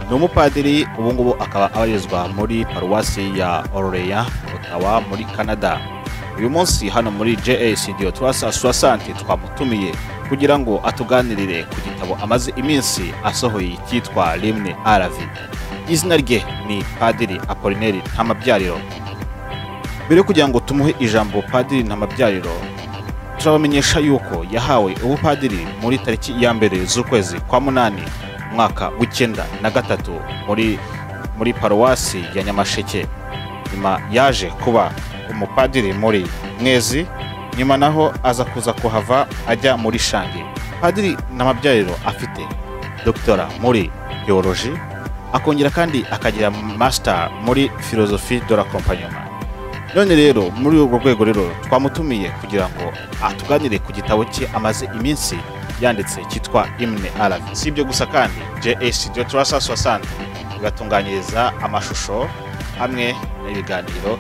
Ni umupadiri ubu ngubu akaba abarizwa muri paruwasi ya Orléans, Ottawa muri Canada. Uyu munsi hano muri JA Studio 360 twamutumiye kugira ngo atuganirire ku gitabo amaze iminsi asohoye cyitwa L'Hymne à la Vie. Izina rye ni Padiri Apollinaire Ntamabyariro. Mbere yo kugira ngo tumuhe ijambo Padiri Ntamabyariro, turabamenyesha yuko yahawe ubupadiri muri tariki ya 1 z'ukwezi kwa 8 umwaka w'93 muri paruwasi ya Nyamasheke. Nyuma yaje kuba umupadiri muri Mwezi, nyuma naho aza kuza kuhava ajya muri Shangi. Padiri Ntamabyariro afite doctora muri theology, akongera kandi akagira master muri philosophie de l'accompagnement. None rero muri urwo rwego rero twamutumiye kugira ngo atuganire ku gitabo cye amaze iminsi yanditse cyitwa Hymne à la Vie. Si ibyo gusa kandi JA Studio 360 ibatunganyiriza amashusho hamwe n'ibiganiro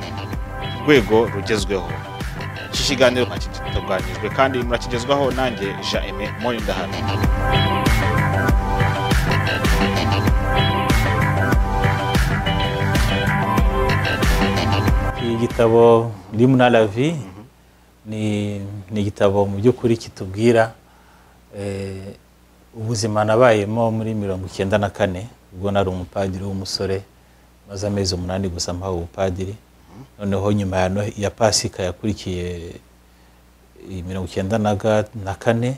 rwego rugezweho. Iki kiganiro gitunganyijwe kandi murakigezwaho nanjye Jean Aimé Morindahano. Igitabo L'Hymne à la Vie ni igitabo mu by'ukuri kitubwira ubuzima nabayemo muri 1994 ubwo nari umupadiri w'umusore, maze amezi 8 gusa mpawe ubupadiri. Noneho nyuma ya Pasika yakurikiye 1994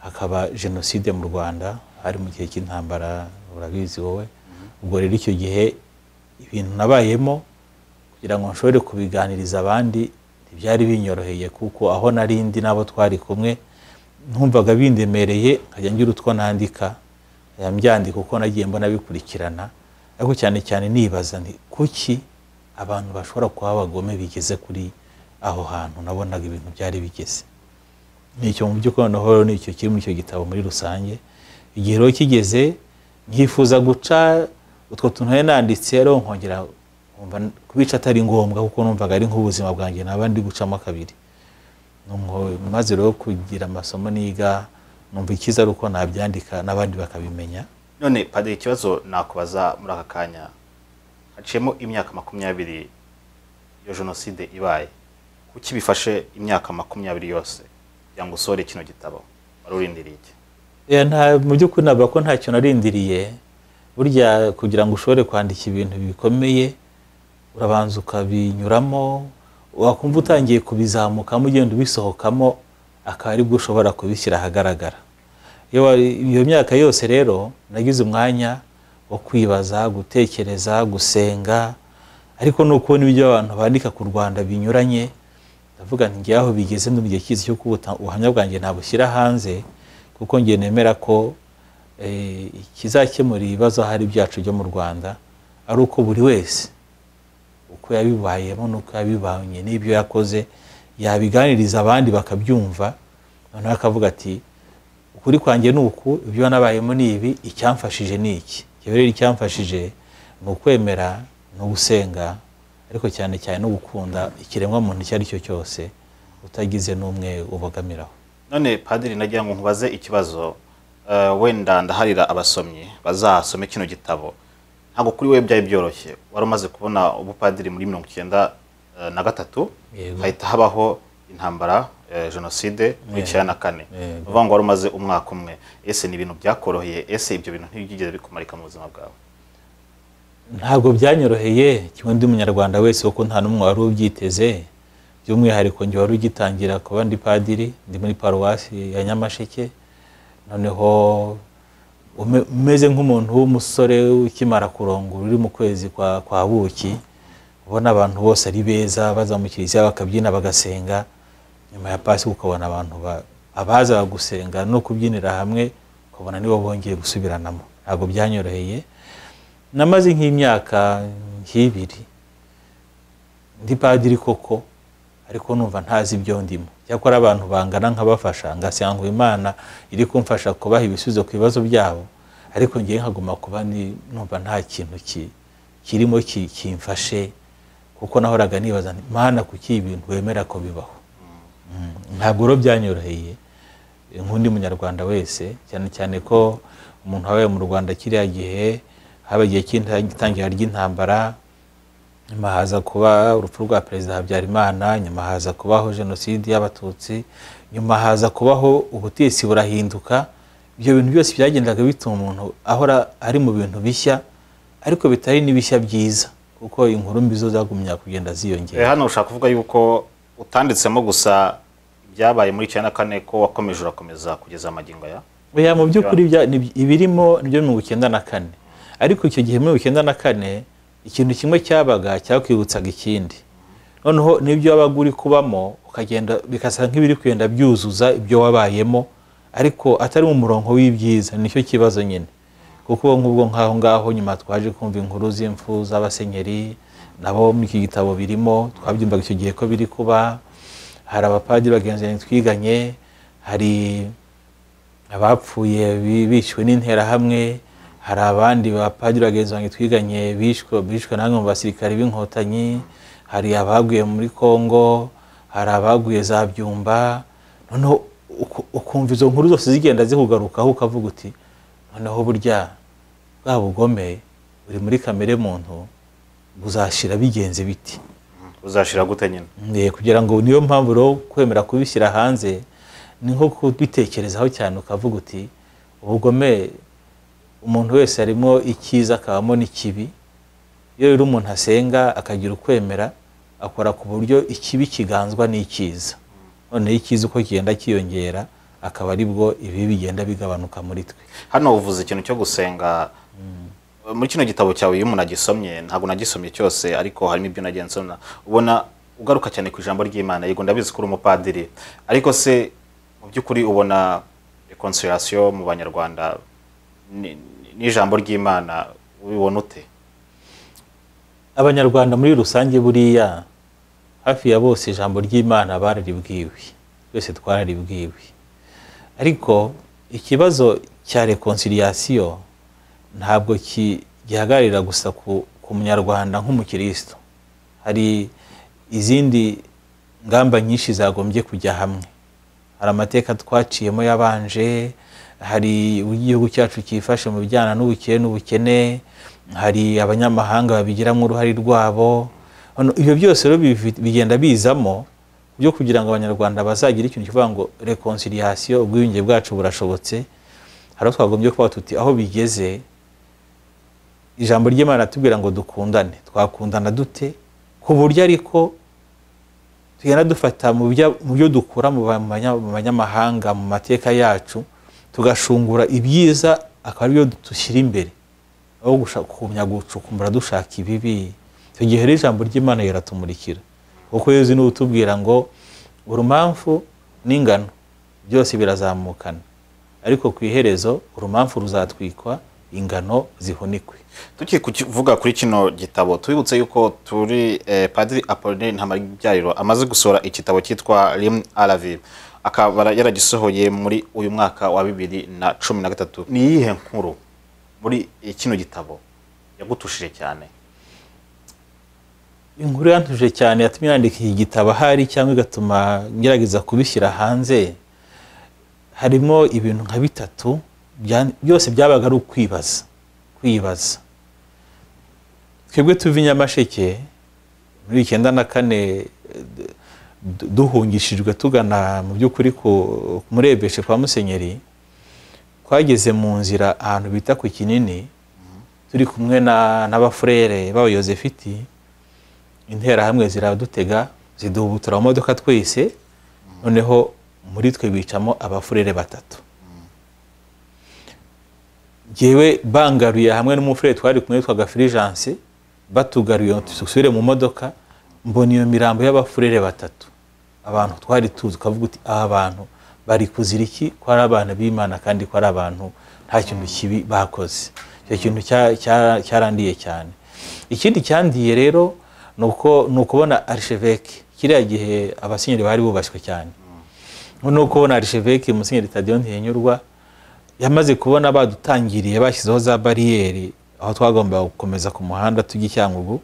hakaba jenoside mu Rwanda, hari mu gihe cy'intambara urabizi wowe. Ubwo rero icyo gihe ibintu nabayemo kugira ngo nshobore kubiganiriza abandi ntibyari binyoroheye, kuko aho narindi nabo twari kumwe ntumvaga bindemereye, nkajya ngira utwo nandika mbyandika uko nagiye mbona bikurikirana. Ariko cyane cyane nibaza nti kuki abantu bashobora kuba abagome bigeze kuri aho hantu nabonaga ibintu byari bigeze. Nicyo mu by'ukuri noneho nicyo kiri muri icyo gitabo muri rusange. Igihe rero kigeze nkifuza guca utwo tuntu nanditse, rero nkongera kubica atari ngombwa kuko numvaga ari nk'ubuzima bwanjye naba ndi gucamo kabiri. Maze rero kugira amasomo niga numva ikiza ari uko nabyandika n'abandi bakabimenya. None Padiri, ikibazo nakubaza muri aka kanya, haciyemo imyaka 20 iyo jenoside ibaye, kuki bifashe imyaka 20 yose kugira ngo usore kino gitabo? Wari urindiriye iki? Mu by'ukuri navuga ko ntacyo narindiriye. Burya kugira ngo ushobore kwandika ibintu bikomeye urabanza ukabinyuramo, wakumva utangiye kubizamukamo ugenda ubisohokamo, akaba aribwo ushobora kubishyira ahagaragara. Iyo myaka yose rero nagize umwanya wo kwibaza, gutekereza, gusenga, ariko no kubona ibyo abantu bandika ku Rwanda binyuranye. Ndavuga nti ngiye aho bigeze no mu gihe cyiza cyo kubuta ubuhamya bwanjye nabushyira hanze, kuko ngiye nemera ko ikizakemura ibibazo hari byacu byo mu Rwanda ari uko buri wese uko yabibayemo n'uko yabibanye n'ibyo yakoze yabiganiriza abandi bakabyumva, noneho akavuga ati ukuri kwanjye ni uku, ibyo nabayemo ni ibi, icyamfashije ni iki. Rero icyamfashije ni ukwemera no gusenga, ariko cyane cyane no gukunda ikiremwa muntu icyo ari cyo cyose utagize n'umwe ubogamiraho. None Padiri, nagira ngo nkubaze ikibazo, wenda ndaharira abasomyi bazasome kino gitabo. Ntabwo kuri we byari byoroshye, wari umaze kubona ubupadiri muri 1993, hahita habaho intambara jenoside muri 1994. Uvuga ngo wari umaze umwaka umwe. Ese ni ibintu byakoroheye? Ese ibyo bintu ntibyigeze bikumarika mu buzima bwawe? Ntabwo byanyoroheye kimwe ndi umunyarwanda wese, kuko nta n'umwe wari ubyiteze. By'umwihariko njye wari ugitangira kuba ndi padiri, ndi muri paruwasi ya Nyamasheke. Noneho umeze nk'umuntu w'umusore ukimara kurongora uri mu kwezi kwa buki, ubona abantu bose ari beza baza mu kiliziya bakabyina bagasenga. Nyuma ya Pasika ukabona abantu abaza gusenga no kubyinira hamwe, ukabona nibo bongeye gusubiranamo. Ntabwo byanyoroheye. Namaze nk'imyaka nk'ibiri ndi padiri koko, ariko numva ntazi ibyo ndimo. Cyakora abantu bangana nkabafasha, ngasanga Imana iri kumfasha kubaha ibisubizo ku bibazo byabo, ariko ngiye nkaguma kuba numva nta kintu kirimo kimfashe, kuko nahoraga nibaza nti Mana kuki ibintu wemera ko bibaho. Ntabwo rero byanyoroheye nk'undi munyarwanda wese, cyane cyane ko umuntu wabaye mu Rwanda kiriya gihe Haba igihe cy'itangira ry'intambara, nyuma haza kuba urupfu rwa Perezida Habyarimana, nyuma haza kubaho jenoside y'Abatutsi, nyuma haza kubaho ubutegetsi burahinduka. Ibyo bintu byose byagendaga bituma umuntu ahora ari mu bintu bishya, ariko bitari n'ibishya byiza, kuko inkuru mbi zo zagumya kugenda ziyongera. Hano ushaka kuvuga yuko utanditsemo gusa ibyabaye muri 94, ko wakomeje urakomeza kugeza amagingo aya? Oya, mu by'ukuri ibirimo nibyo 94, ariko icyo gihe muri 94 ikintu kimwe cyabaga cyakwibutsaga ikindi, noneho n'ibyo wabaga uri kubamo ukagenda bikasa nk'ibiri kugenda byuzuza ibyo wabayemo, ariko atari mu murongo w'ibyiza. Nicyo kibazo nyine, kuko nk'ubwo nk'aho ngaho nyuma twaje kumva inkuru z'impfu z'abasenyeri, nabo muri iki gitabo birimo, twabyumvaga icyo gihe ko biri kuba. Hari abapadiri bagenzi twiganye, hari abapfuye bishwe n'interahamwe, hari abandi bapadiri bagenzi banjye twiganye bishwe namwe mu basirikare b'inkotanyi, hari abaguye muri Kongo, hari abaguye za Byumba. Noneho ukumva izo nkuru zose zigenda zikugarukaho, ukavuga uti noneho burya bwa bugome buri muri kamere muntu buzashira bigenze biti, buzashira gute nyine? Kugira ngo niyo mpamvu rero kwemera kubishyira hanze ni nko kubitekerezaho cyane, ukavuga uti ubugome umuntu wese arimo icyiza akabamo n'ikibi. Iyo rero umuntu asenga akagira ukwemera, akora ku buryo ikibi kiganzwa n'icyiza, noneho icyiza uko kigenda kiyongera akaba aribwo ibi bigenda bigabanuka muri twe. Hano uvuze ikintu cyo gusenga. Muri kino gitabo cyawe iyo umuntu agisomye, ntabwo nagisomye cyose ariko harimo ibyo nagiye nsoma, ubona ugaruka cyane ku ijambo ry'Imana. Yego ndabizi ko uri umupadiri, ariko se mu by'ukuri ubona reconciliation mu Banyarwanda n'ijambo ry'Imana ubibona ute? Abanyarwanda muri rusange buriya hafi ya bose ijambo ry'Imana bararibwiwe, twese twararibwiwe. Ariko ikibazo cya reconciliation ntabwo gihagararira gusa ku munyarwanda nk'umukristo. Hari izindi ngamba nyinshi zagombye kujya hamwe. Hari amateka twaciyemo yabanje, hari igihugu cyacu cyifashe mu bijyana n'ubukene, hari abanyamahanga babigiramo uruhare rwabo. Ibyo byose rero bigenda bizamo byo kugira ngo Abanyarwanda bazagire ikintu kivuga ngo reconciliation, ubwiyunge bwacu burashobotse. Hari twagombye kuba tuti aho bigeze ijambo ry'Imana tubwira ngo dukundane, twakundana dute ku buryo ariko tugenda dufata mu byo dukura mu banyamahanga mu mateka yacu, tugashungura ibyiza akaba aribyo dushyira imbere, aho gushaka gucukumbura dushaka ibibi. Icyo gihe rero ijambo ry'Imana riratumurikira, kuko Yezu niwe utubwira ngo urumamfu n'ingano byose birazamukana, ariko ku iherezo urumamfu ruzatwikwa, ingano zihunikwe. Tukiye kuvuga kuri kino gitabo, tubibutse yuko turi Padiri Apollinaire Ntamabyariro amaze gusohora igitabo cyitwa L'Hymne à la Vie, akaba yaragisohoye muri uyu mwaka wa 2013. Ni iyihe nkuru muri kino gitabo yagutushije cyane? Inkuru yantuje cyane yatumye nandika iki gitabo ahari cyangwa igatuma ngerageza kubishyira hanze, harimo ibintu nka bitatu byose byabaga ari ukwibaza. Twebwe tuva i Nyamasheke muri 94 duhungishijwe tugana mu by'ukuri muri Ebeshe kwa Musenyeri, twageze mu nzira ahantu bita ku Kinini, turi kumwe n'abafurere b'Abayozefiti, interahamwe ziradutega ziduhubutura mu modoka twese, noneho muri twe bicamo abafurere batatu. Jewe bangaruye hamwe n'umufurere twari kumwe witwaga Fulgence, batugaruye dusubire mu modoka, mbona iyo mirambo y'abafurere batatu. Abantu twari tuzi, ukavuga uti aba bantu bari kuzira iki, ko ari abana b'Imana kandi ko ari abantu nta kintu kibi bakoze. Icyo kintu cyarandiye cyane. Ikindi cyandiye rero ni ukubona archevêque, kiriya gihe abasenyeri bari bubashywe cyane. Ni ukubona archevêque Musenyeri Tadeyo Ntihinyurwa yamaze kubona badutangiriye bashyizeho za bariyeri aho twagombaga gukomeza ku muhanda tujya i Cyangugu,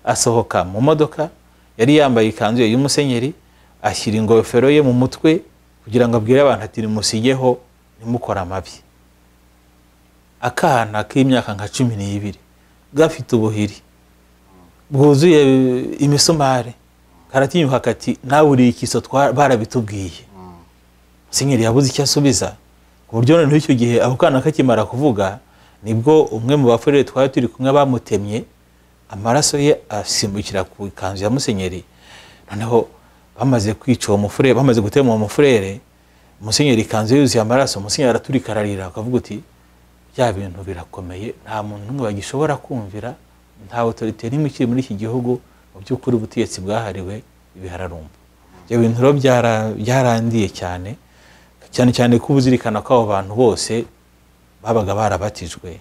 asohoka mu modoka yari yambaye ikanzu ye y'umusenyeri, ashyira ingofero ye mu mutwe kugira ngo abwire abantu ati nimusigeho nimukora amabi. Akana k'imyaka nka 12 gafite ubuhiri bwuzuye imisumari, karatinyuka kati nawe uri ikiso barabitubwiye. Musenyeri yabuze icyo asubiza, ku buryo noneho icyo gihe ako kana kakimara kuvuga nibwo umwe mu bafurere twari turi kumwe bamutemye amaraso ye asimbukira ku ikanzu ya musenyeri. Noneho bamaze kwica uwo mufurere, bamaze gutema uwo mufurere, musenyeri ikanzu yuzuye amaraso, musenyeri araturika ararira, akavuga uti bya bintu birakomeye, nta muntu n'umwe bagishobora kumvira, nta autorité n'imwe ikiri muri iki gihugu, mu by'ukuri ubutegetsi bwahariwe ibihararumbo. Ibyo bintu rero byarandiye cyane cyane cyane ko ubuzirikana ko abo bantu bose babaga barabatijwe,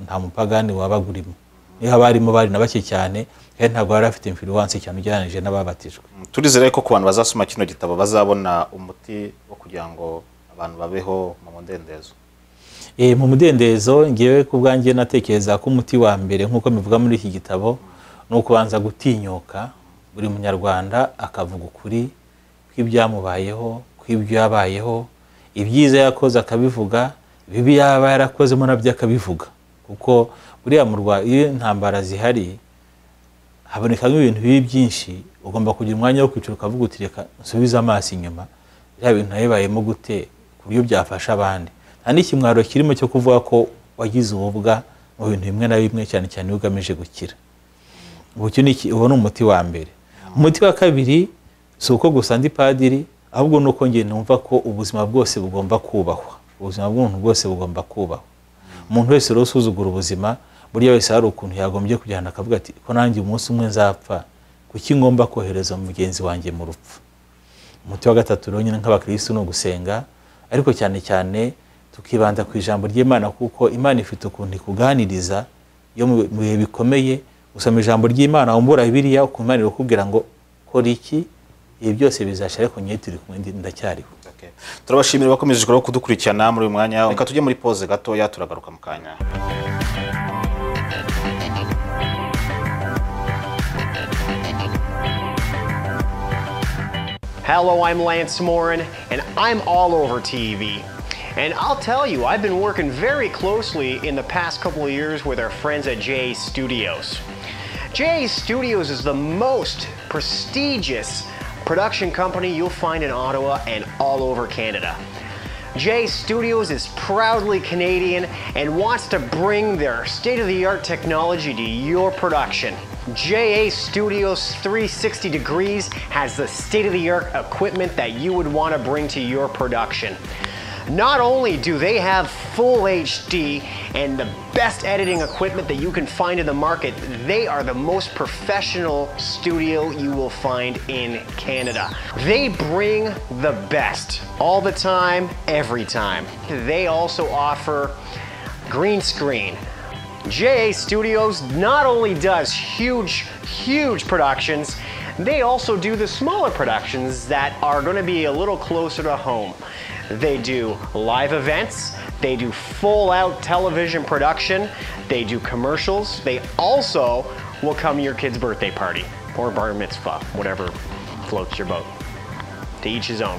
nta mupagani wabaga urimo, niho abarimo bari na bake cyane, kandi ntabwo bari bafite influence cyane ugereranyije n'ababatijwe. Turizere ko ku bantu bazasoma kino gitabo bazabona umuti wo kugira ngo abantu babeho mu mudendezo. Mu mudendezo ngewe ku bwanjye natekereza ko umuti wa mbere nk'uko bivuga muri iki gitabo ni ukubanza gutinyuka buri munyarwanda akavuga ukuri kw'ibyamubayeho, kw'ibyo yabayeho, ibyiza yakoze akabivuga, ibibi yaba yarakozemo nabyo akabivuga. Kuko buriya mu Rwanda iyo intambara zihari habonekamo ibintu bibi byinshi, ugomba kugira umwanya wo kwicara ukavuga uti reka nsubize amaso inyuma, bya bintu nabibayemo gute ku buryo byafasha abandi. Nta n'ikimwaro kirimo cyo kuvuga ko wagize ububwa mu bintu bimwe na bimwe, cyane cyane iyo ugamije gukira. Ubu ni umuti wa mbere. Umuti wa kabiri si uko gusa ndi padiri, ahubwo ni uko njye numva ko ubuzima bwose bugomba kubahwa, ubuzima bw'umuntu bwose bugomba kubahwa. Umuntu wese rero usuzugura ubuzima, burya wese hari ukuntu yagombye kujyana akavuga ati ko nanjye umunsi umwe nzapfa, kuki ngomba kohereza mugenzi wanjye mu rupfu. Umuti wa gatatu rero nyine nk'abakristo ni ugusenga, ariko cyane cyane tukibanda ku ijambo ry'Imana, kuko Imana ifite ukuntu ikuganiriza iyo mu bihe bikomeye. Usoma ijambo ry'Imana wumvura Bibiliya, ukumva Imana irakubwira ngo kora iki, ibi byose bizashira, ariko njye turi kumwe ndacyariho. Turabashimira bakomeje kudukurikirana muri uyu mwanya. Reka tujye muri pause gatoya, turagaruka mu kanya. Hello, I'm Lance Morin, and I'm all over TV. And I'll tell you, I've been working very closely in the past couple of years with our friends at JA Studios. JA Studios is the most prestigious production company you'll find in Ottawa and all over Canada. JA Studios is proudly Canadian and wants to bring their state-of-the-art technology to your production. JA Studios 360 Degrees has the state-of-the-art equipment that you would want to bring to your production. Not only do they have full HD and the best editing equipment that you can find in the market, they are the most professional studio you will find in Canada. They bring the best all the time, every time. They also offer green screen. JA Studios not only does huge, huge productions, they also do the smaller productions that are going to be a little closer to home. They do live events, they do full-out television production, they do commercials, they also will come to your kid's birthday party or bar mitzvah, whatever floats your boat. To each his own.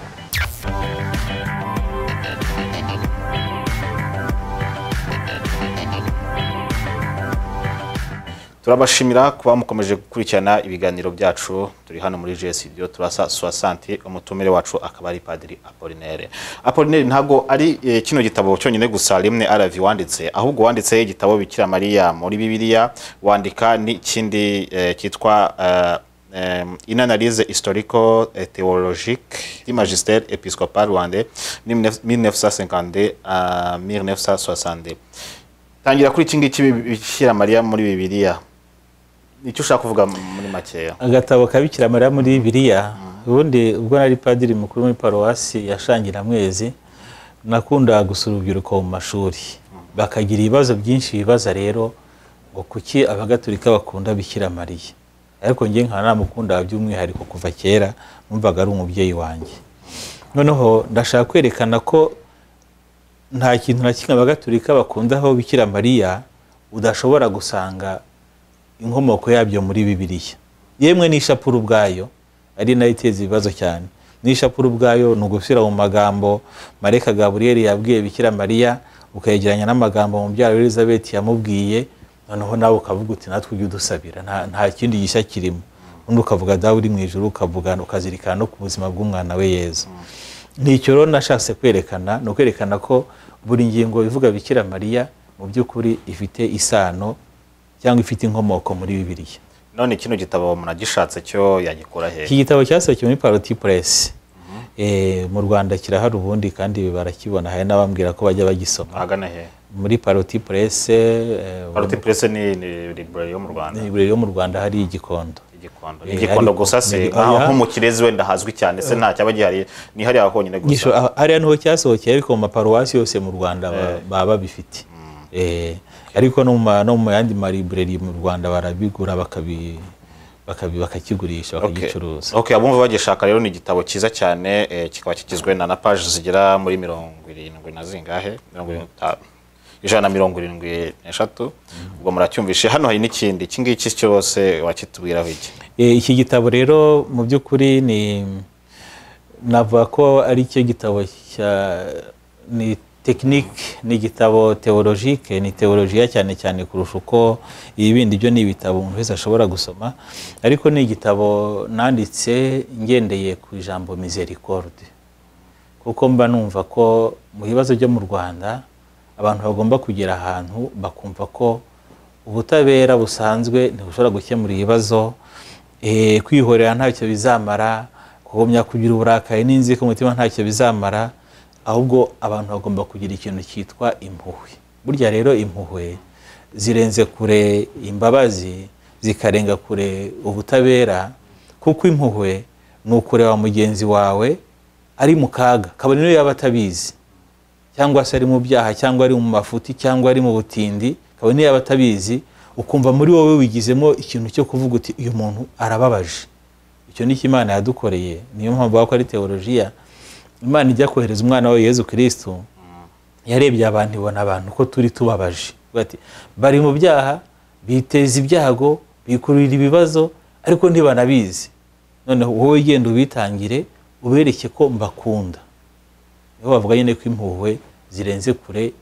Turabashimira kuba mukomeje gukurikirana ibiganiro byacu. Turi hano muri JS Studio turasa soixante, umutumire wacu akaba ari Padiri Apollinaire. Apollinaire, ntago ari kino gitabo cyonyine gusa rimwe RV wanditse, ahubwo wanditse igitabo Bikira Mariya muri Bibiliya, wandika n'ikindi cyitwa une analyse historico théologique du magistère épiscopal rwandais 1952 à 1962. Tangira kuri iki ngiki Bikira Mariya muri Bibiliya. Icyo ushaka kuvuga muri makeya? Agatabo ka Bikira Mariya muri Bibiliya, ubundi ubwo nari padiri mukuru muri paruwasi ya Shangiramwezi, nakundaga gusura urubyiruko mu mashuri, bakagira ibibazo byinshi bibaza rero ngo kuki abagatolika bakunda Bikira Mariya. Ariko njye nkaba namukunda by'umwihariko kuva kera, numvaga ari umubyeyi wanjye. Noneho ndashaka kwerekana ko nta kintu na kimwe abagatolika bakundaho Bikira Mariya udashobora gusanga inkomoko yabyo muri Bibiliya. Yemwe n'ishapuru ubwayo ari nayo iteza ibibazo cyane. N'ishapuru ubwayo ni ugushyira mu magambo Mareka Gabriel yabwiye Bikira Mariya ukayegeranya n'amagambo mubyara wa Elizabeth yamubwiye, noneho nawe ukavuga uti natwe ujye udusabira, nta kindi gishya kirimo. Undi ukavuga Dawe uri mu ijuru, ukavuga ukazirikana no ku buzima bw'umwana we Yezu. Nicyo rero nashatse kwerekana, ni ukwerekana ko buri ngingo ivuga Bikira Mariya mu by'ukuri ifite isano cyangwa ifite inkomoko muri Bibiliya. None kino gitabo munagishatse cyo yagikura he? Iki gitabo cyasohokeye muri Paroti Press. Mu Rwanda kirahari ubundi kandi barakibona, hari n'abambwira ko bajya bagisoma. Ahagana he? Muri Paroti Press. Paroti Press ni library yo mu Rwanda. Ni library yo mu Rwanda, hari Igikondo. Igikondo gusa se nko mu Kirezi wenda hazwi cyane se nta cyaba gihari, ni hariya honyine gusa. Hariya niho cyasohokeye, ariko mu maparuwasi yose mu Rwanda baba babifite. Ariko no mu yandi ma library mu Rwanda barabigura bakakigurisha, bakagicuruza. Okay, abumva bagishaka rero ni igitabo cyiza cyane, kikaba kigizwe na page zigera muri 70 na zingahe, 173. Ubwo muracyumvishe. Hano hari n'ikindi, iki ngiki cyose wakitubwiraho iki? Iki gitabo rero mu by'ukuri ni navuga ko ari cyo gitabo cya ni technique, ni igitabo théologique, ni théologie cyane cyane kurusha uko ibindi byo ni ibitabo umuntu wese ashobora gusoma, ariko ni igitabo nanditse ngendeye ku ijambo miséricorde, kuko mba numva ko mu bibazo byo mu Rwanda abantu bagomba kugera ahantu bakumva ko ubutabera busanzwe ntibushobora gukemura ibibazo, kwihorera ntacyo bizamara, kugumya kugira uburakari n'inzika mu mutima ntacyo bizamara, ahubwo abantu bagomba kugira ikintu cyitwa impuhwe. Burya rero impuhwe zirenze kure imbabazi, zikarenga kure ubutabera, kuko impuhwe ni ukureba mugenzi wawe ari mu kaga, kabone niyo yaba atabizi, cyangwa se ari mu byaha, cyangwa ari mu mafuti, cyangwa ari mu butindi, kabone niyo yaba atabizi, ukumva muri wowe wigizemo ikintu cyo kuvuga uti uyu muntu arababaje. Icyo ni Imana yadukoreye, niyo mpamvu bavuga ko ari teologiya. Imana ijya kohereza umwana we Yezu Kristo, yarebye abantu ibona abantu ko turi tubabaje, bati bari mu byaha, biteza ibyago, bikururira ibibazo, ariko ntibanabizi. Noneho wowe genda ubitangire, ubereke ko mbakunda. Niho bavuga nyine ko impuhwe zirenze kure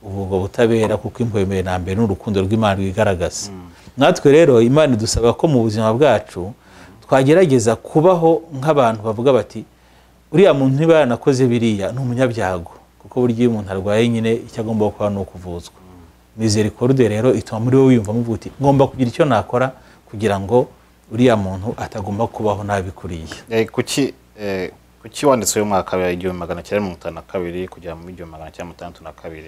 ubwo butabera, kuko impuhwe mbere na mbere n'urukundo rw'Imana rwigaragaza. Natwe rero Imana idusaba ko mu buzima bwacu twagerageza kubaho nk'abantu bavuga bati uriya muntu niba yanakoze biriya ni umunyabyago, kuko burya iyo umuntu arwaye nyine icyo agomba gukora ni ukuvuzwa. Miséricorde rero ituma muri wowe wiyumva muvuga uti ngomba kugira icyo nakora kugira ngo uriya muntu atagomba kubaho nabi kuriya. Kuki wanditse uyu mwaka wa 1952 kugera mu 1962?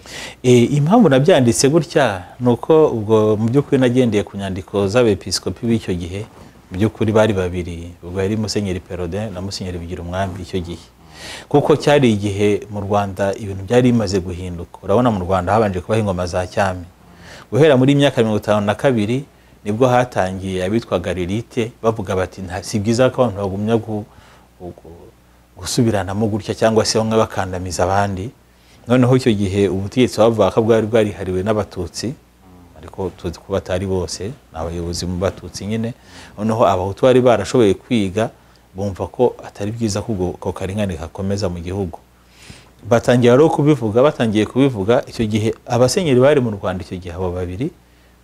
Impamvu nabyanditse gutya nuko ubwo mu by'ukuri nagendeye ku nyandiko z'abepiskopi b'icyo gihe, mu by'ukuri bari babiri, ubwo yari Musenyeri Perraudin na Musenyeri Bigirumwami icyo gihe, kuko cyari igihe mu Rwanda ibintu byari bimaze guhinduka. Urabona mu Rwanda habanje kubaho ingoma za cyami, guhera muri myaka 52 nibwo hatangiye abitwa Galilite bavuga bati si byiza ko abantu bagumya gusubiranamo gutya cyangwa se bamwe bakandamiza abandi. Noneho icyo gihe ubutegetsi bavuga ko bwari bwarihariwe n'abatutsi, ariko tuzi ko batari bose, abayobozi mu batutsi nyine. Noneho abahutu bari barashoboye kwiga bumva ko atari byiza ko ako karengane gakomeza mu gihugu, batangira rero kubivuga. Batangiye kubivuga icyo gihe abasenyeri bari mu Rwanda icyo gihe abo babiri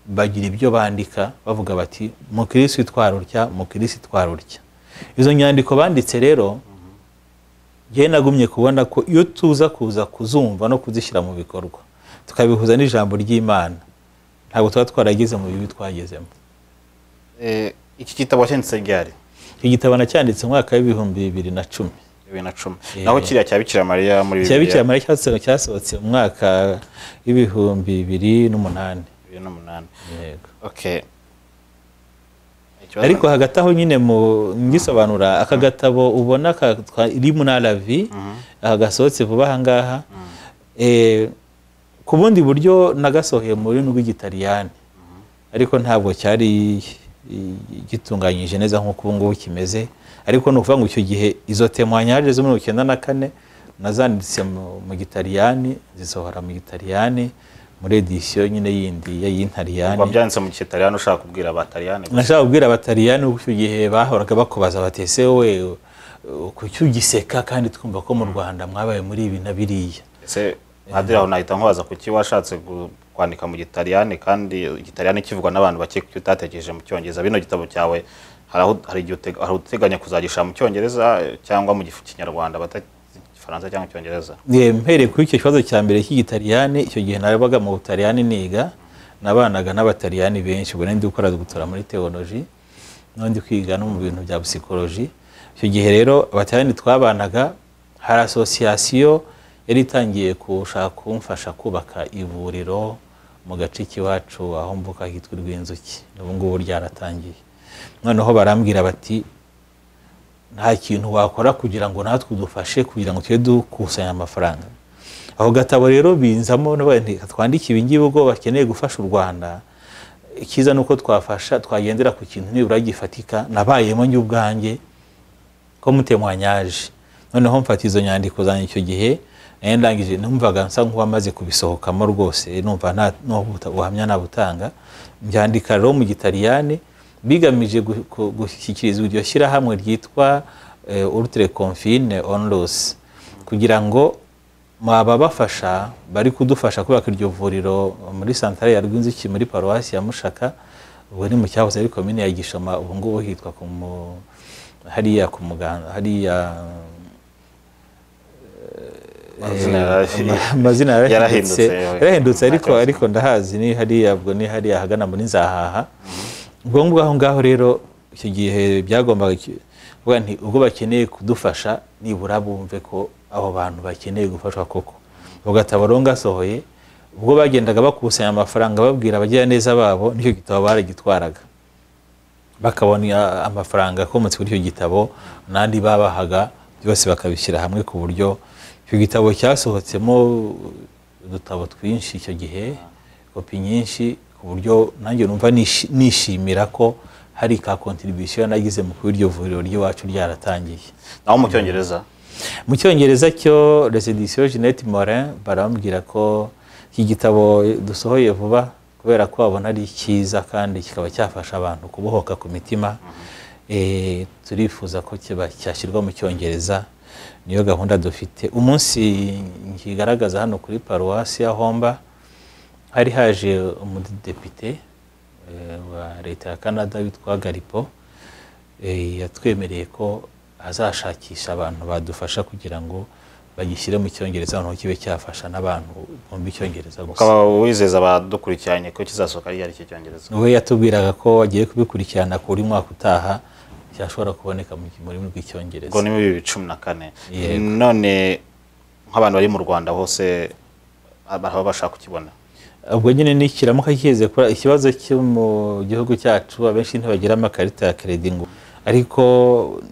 bagira ibyo bandika bavuga bati mukirisi twara utya, mukirisi twara utya. Izo nyandiko banditse rero njye nagumye kubona ko iyo tuza kuza kuzumva no kuzishyira mu bikorwa tukabihuza n'ijambo ry'Imana, ntabwo tuba twarageze mu bibi twagezemo. Iki gitabo cyanditse ryari? Iki gitabo nacyanditse mu mwaka w'2010. 2010. Naho kiriya cya Bikira Mariya muri Cya Bikira Mariya cyasohotse mu mwaka w'2008. 2008. Yego. Okay. Ariko hagati aho nyine mu ngisobanura aka gatabo ubona iri muri Alavi, aka gasohotse vuba aha ngaha, ku bundi buryo nagasohoye mu rurimi rw'Igitaliyani, ariko ntabwo cyari gitunganyije neza nk'uko ubu ngubu kimeze. Ariko ni ukuvuga ngo icyo gihe izo témoignage zo muri 94 nazanditse mu Gitaliyani, zisohora mu Gitaliyani muri edition nyine yindi y'Intaliyani. Wabyanditse mu Gitaliyani ushaka kubwira abataliyani? Nashaka kubwira abataliyani kuko icyo gihe bahoraga bakubaza bati ese wowe kuki ugiseka kandi twumva ko mu Rwanda mwabaye muri ibi na biriya. Ese Padiri, aho nahita nkubaza kuki washatse kwandika mu Gitaliyani kandi Igitaliyani kivugwa n'abantu bake, kuki utatekereje mu Cyongereza? Bino gitabo cyawe hari igihe uteganya kuzagisha mu Cyongereza cyangwa mu Kinyarwanda, Igifaransa cyangwa Icyongereza? Mpereye kuri icyo kibazo cya mbere cy'Igitaliyani, icyo gihe nabaga mu Butaliyani niga, nabanaga n'Abataliyani benshi, ubwo ndi gukora doctorat muri théologie n'undi kwiga no mu bintu bya psychologie. Icyo gihe rero Abataliyani twabanaga, hari association yari itangiye gushaka kumfasha kubaka ivuriro mu gace k'iwacu aho mvuka hitwa Rwinzuki, n'ubu ngubu ryaratangiye. Noneho barambwira bati nta kintu wakora kugira ngo natwe udufashe, kugira ngo tujye dukusanya amafaranga. Aho gatabo rero binzamo, twandike ibi ngibi ubwo bakeneye gufasha u Rwanda, icyiza ni uko twafasha twagendera ku kintu nibura gifatika nabayemo njye ubwanjye ko mutemwanyaje. Noneho mfata izo nyandiko zanjye, icyo gihe ndangije numvaga nsa nk'uwamaze kubisohokamo rwose, numva nta buhamya nabutanga. Mbyandika rero mu Gitaliyani bigamije gushyikirizwa iryo shyirahamwe ryitwa Oltre Confine Onlus, kugira ngo ababafasha bari kudufasha kubaka iryo vuriro muri santare ya Rwinzuki muri paruwasi ya Mushaka, ubwo ni mu cyahoze ari komine ya Gishoma, ubu ngubu hitwa hariya ku Muganda, hariya amazina yarahindutse ariko ndahazi ni hariya, ubwo ni hariya ahagana muri Nzahaha. Ubwo ngubwo aho ngaho rero icyo gihe byagombaga kuvuga nti ubwo bakeneye kudufasha nibura bumve ko abo bantu bakeneye gufashwa koko. Ubwo gatabo rero ngasohoye, ubwo bagendaga bakusanya amafaranga babwira abagiraneza babo, nicyo gitabo baragitwaraga bakabona amafaranga akomotse kuri icyo gitabo n'andi babahaga byose bakabishyira hamwe, ku buryo icyo gitabo cyasohotsemo udutabo twinshi icyo gihe, kopi nyinshi, ku buryo nanjye numva nishimira ko hari ka contribution nagize mu kuba iryo vuriro ry'iwacu ryaratangiye. Naho mu Cyongereza? Mu Cyongereza cyo Les Editions Jeanette Morin barambwira ko iki gitabo dusohoye vuba kubera ko babona ari cyiza kandi kikaba cyafasha abantu kubohoka ku mitima, turifuza ko cyashyirwa mu Cyongereza, niyo gahunda dufite. Umunsi nkigaragaza hano kuri paruwasi ya Homba hari haje umudepite wa leta ya Canada witwa Garipo, yatwemereye ko azashakisha abantu badufasha kugira ngo bagishyire mu Cyongereza, noneho kibe cyafasha n'abantu bumva Icyongereza gusa. Ukaba wizeza abadukurikiranye ko kizasohoka ari iki Cyongereza? We yatubwiraga ko agiye kubikurikirana kuri mwaka utaha cyashobora kuboneka mu rurimi rw'Icyongereza. Ubwo ni muri 2014. None nk'abantu bari mu Rwanda hose baba bashaka kukibona? Ubwo nyine nikiramuka kize kora ikibazo cyo mu gihugu cyacu, abenshi ntibagira amakarita ya credit ngo, ariko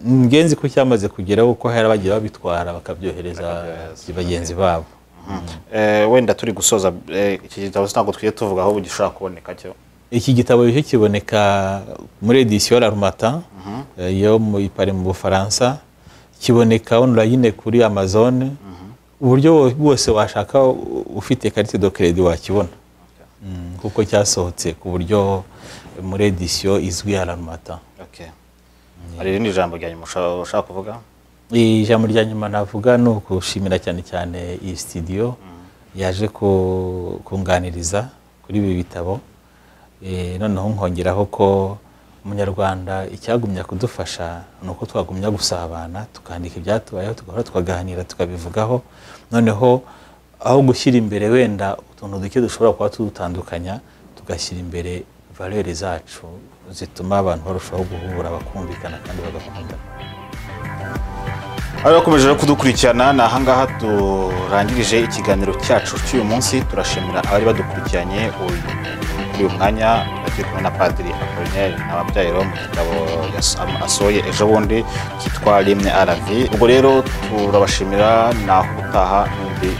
ngenzi ko cyamaze kugeraho uko hari abagiye babitwara bakabyohereza bagenzi babo. Wenda turi gusoza iki gitabo ntabwo twiye tuvuga aho gishobora kuboneka cyo. Iki gitabo cyo kiboneka muri edition L'Harmattan yo mu Paris mu Bufaransa, kiboneka online kuri Amazon, uburyo bwose washaka ufite carte de crédit wakibona, kuko cyasohotse ku buryo muri edition izwi ya L'Harmattan. Hari irindi jambo rya nyuma ushaka kuvuga? Ijambo rya nyuma navuga ni ukushimira cyane cyane iyi studio yaje kunganiriza kuri ibi bitabo. Noneho nkongeraho ko Umunyarwanda icyagumya kudufasha ni uko twagumya gusabana, tukandika ibyatubayeho, tugahora tukaganira, tukabivugaho. Noneho aho gushyira imbere wenda utuntu duke dushobora kuba tudutandukanya, tugashyira imbere valeur zacu zituma abantu barushaho guhura, bakumvikana kandi bagakundana. Abakomeje kudukurikirana, ni ahangaha turangirije ikiganiro cyacu cy'uyu munsi. Turashimira abari badukurikiranye kuri uyu mwanya. Turi kumwe na Padiri Apollinaire Ntababyaye mu gitabo asohoye ejo bundi cyitwa Rimwe RV. Ubwo rero turabashimira, naho ubutaha n'undi